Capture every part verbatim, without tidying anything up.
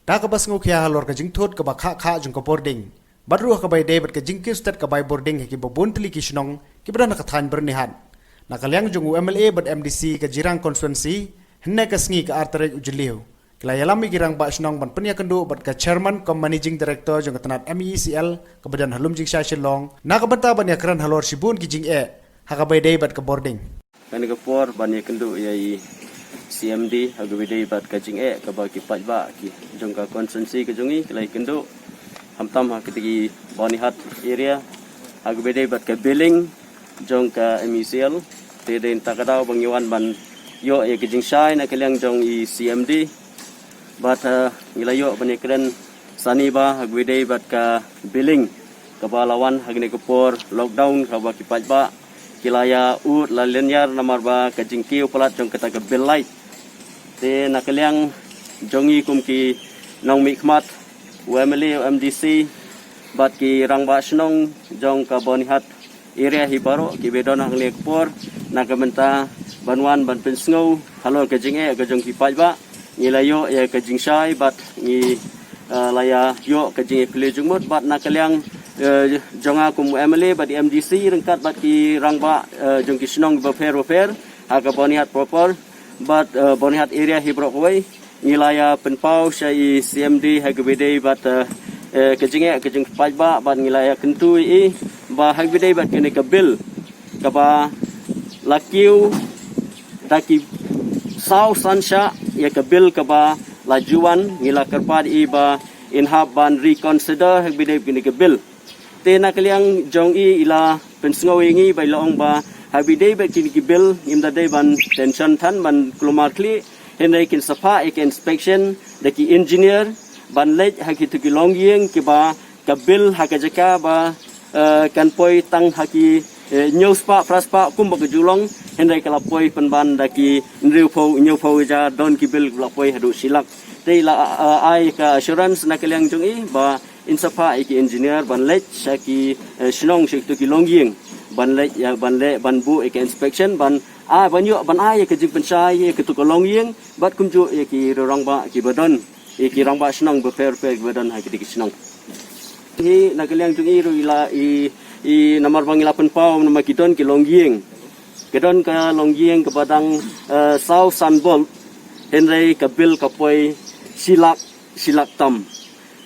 da kaba sngewkhia halor ka jingthut kaba khah khah jong ka bording, bad ruh ha kaba ïadei bad ka jingkiew stet ka bai bording ha kiba bun tylli ki shnong kiba don ha ka thaiñ Byrnihat. Na ka liang jong u M L A bad M D C ka Jirang constituency, hynne ka sngi ka ar tarik u Jylliew, ki la ïalam ïa ki rangbah shnong ban pynïakynduh bad ka chairman cum managing director jong ka tnat M E E C L kaba don ha Lumjingshai Shillong, na ka bynta ban ïakren halor shibun ki jingeh ha kaba ïadei bad ka bording. Kane ka por ban ïakynduh ïa i C M D ha kaba ïadei bad ka jingeh kaba ki paidbah ki jong ka constituency ka jong i ki la ïakynduh, khamtam ha kata ki Byrnihat area, ha kaba ïadei bad ka billing jong ka M E E C L. Te dei na kata ka daw ba ngi wan ban ïoh ïa ka jingshai na ka liang jong i C M D. Bad, eh, ngi la ïoh ban ïakren sani ba ha kaba ïadei bad ka billing kaba la wan ha kane ka por lockdown, kaba ki paidbah ki la ïa ud la lyniar namar ba ka jingkiew palat jong kata ka bill light. Te na ka liang jong i kum ki nongmihkhmat, u M L A, u M D C bad ki rangbah shnong jong ka Byrnihat area hi baroh kiba don hangne ka por, na ka bynta ban wan ban pynsngew halor ka jingeh ka jong ki paidbah, ngi la ïoh ïa ka jingshai bad ngi, eh, la ïa ïoh ka jingïakhleh jingmut. Bad na ka liang, eh, jong nga kum u M L A bad i M D C ryngkat bad ki rangbah, eh, jong ki shnong bapher bapher ha ka Byrnihat proper bad, eh, Byrnihat area hi baroh kawei, ngi la ïa pynpaw sha i C M D ha kaba ïadei bad, eh, eh, ka jingeh ka jong ki paidbah, bad ngi la ïa kyntu ïa i ba ha kaba ïadei bad kane ka bill kaba la kiew da ki saw san shah ïa ka bill kaba la ju wan, ngi la kyrpad ïa i ba in hap ban reconsider ha kaba ïadei bad kane ka bill. Te na ka liang jong i, i la pynsngew ïa ngi ba i la ong ba ha kaba ïadei bad kine ki bill ngim da dei ban tension than ban kulmar khlieh, hynrei kin sa phah ïa ka inspection da ki engineer ban leit ha kito ki longïing kiba ka bill ha ka jaka ba, eh, kan poi tang ha ki, eh, hynñiew spah phra spah kumba ka ju long, hynrei ka la poi pynban da ki hynriewphew, hynñiewphew hajar, don ki bill ba la poi haduh shi lak. Te i la, eh, ai ka assurance na ka liang jong i ba in sa phah ïa ki engineer ban leit sha ki, eh, shnong, sha kito ki longïing ban leit ïa, ban leit ban buh ïa ka inspection ban, ah, ban ïoh ban ai ïa ka jingpynshai ïa kito ki longïing bad kumjuh ïa ki rangbah kiba don, ïa ki rangbah shnong bapher bapher kiba don ha kito ki shnong. Hi na ka liang jong i ruh i la i, i namar ba ngi la pynpaw namar ki don ki longïing, ka don ka longïing kaba dang, eh, saw san bulb, hynrei ka bill ka poi shi lak, shi lak tam.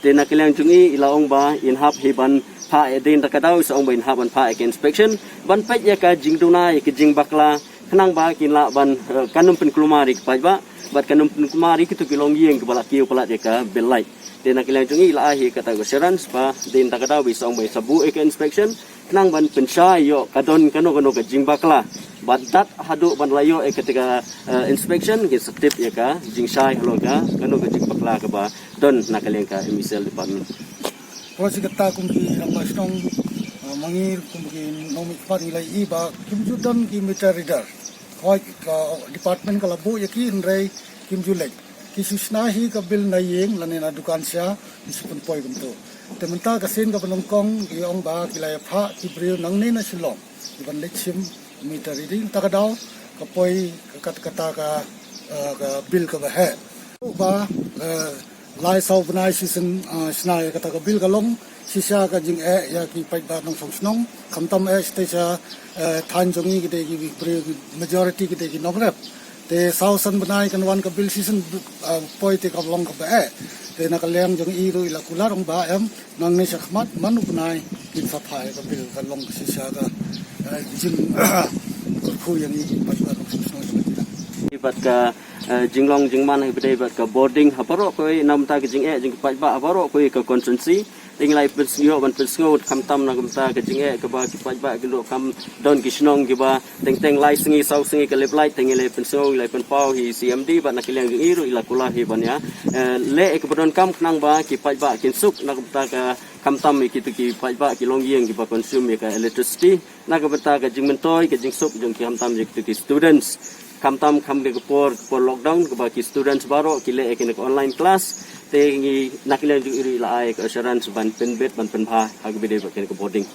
Te na ka liang jong i, i la ong ba in hap hi ban phah ïa, dei na kata ka daw i sa ong ba in hap ban phah ïa ka inspection ban peit ïa ka jingduna, ïa ka jingbakla, khnang ba kin lah ban, eh, kan ym pynkulmar ïa ki paidbah bad kan ym pynkulmar ïa kito ki longïing kiba la kiew palat ïa ka bill light. Te na ka liang jong i la ai hi kata ka assurance ba dei na kata ka daw i sa ong ba i sa buh ïa ka inspection khnang ban pynshai ïoh ka don kano kano ka jingbakla. Bad dat haduh ban la ïoh ïa kata ka, eh, inspection, kin sa tip ïa ka jingshai halor ka kano ka jingbakla kaba don na ka liang ka M E E C L department. Ko shi katta kum ki rangbah shnong, eh, ma ngi kum ki nongmihkhmat ngi la ïohi ba kim ju don ki meter reader. Hooid ka department ka la buh ïa ki, hynrei kim ju leit. Ki shu shna hi ka bill na ïing lane na dukan sha, ki shu pynpoi kumto. Te mynta ka sien kaba nyngkong ki ong ba ki la ïa phah ki briew nangne na Shillong ban leit shim meter reading, ta ka daw ka poi ka kat-, kata ka, eh, ka bill kaba heh. Ba, eh, lai saw bnai shisien, eh, shna ïa kata ka bill, ka long shisha ka jingeh ïa ki paidbah nongshong shnong, khamtam eh shisha, eh, thaiñ jong ngi ki dei ki briew, majority ki dei ki nongrep. Te saw san bnai kan wan ka bill shisien, eh, poi te ka long kaba eh. Te na ka liang jong i ruh i la kular ong ba em, nangne shakhmat man u bnai kin sa phah ïa ka bill, ka long shisha ka, eh, jing, kyrkhu ïa ngi ki paidbah nongshong shnong jong ngi. Bad ka, eh, jinglong jingman ha kaba ïadei bad ka bording ha baroh kawei, na ka bynta ka jingeh jong ki paidbah ha baroh kawei ka constituency. Te ngi la pynsngew ban pynsngew khamtam na ka bynta ka jingeh kaba ki paidbah ki ruh kam don ki shnong kiba teng teng lai sngi saw sngi ka lip light, te ngi la pynsngew, ngi la pynpaw hi C M D bad na ka liang jong i ruh i la kular hi ban ïa, eh, leh ïa kaba donkam khnang ba ki paidbah kin suk na ka bynta ka, khamtam ïa kito ki paidbah ki longïing kiba consume ïa ka electricity. Na ka bynta ka jingmyntoi, ka jingsuk jong ki, khamtam jong kito ki students. Khamtam kham ka por, ka por lockdown kaba ki students baroh ki leh ïa kane ka online class. Te ngi na ka liang jong i ruh i la ai ka assurance ban pynbit ban pynbha ha kaba ïadei bad kane ka bording.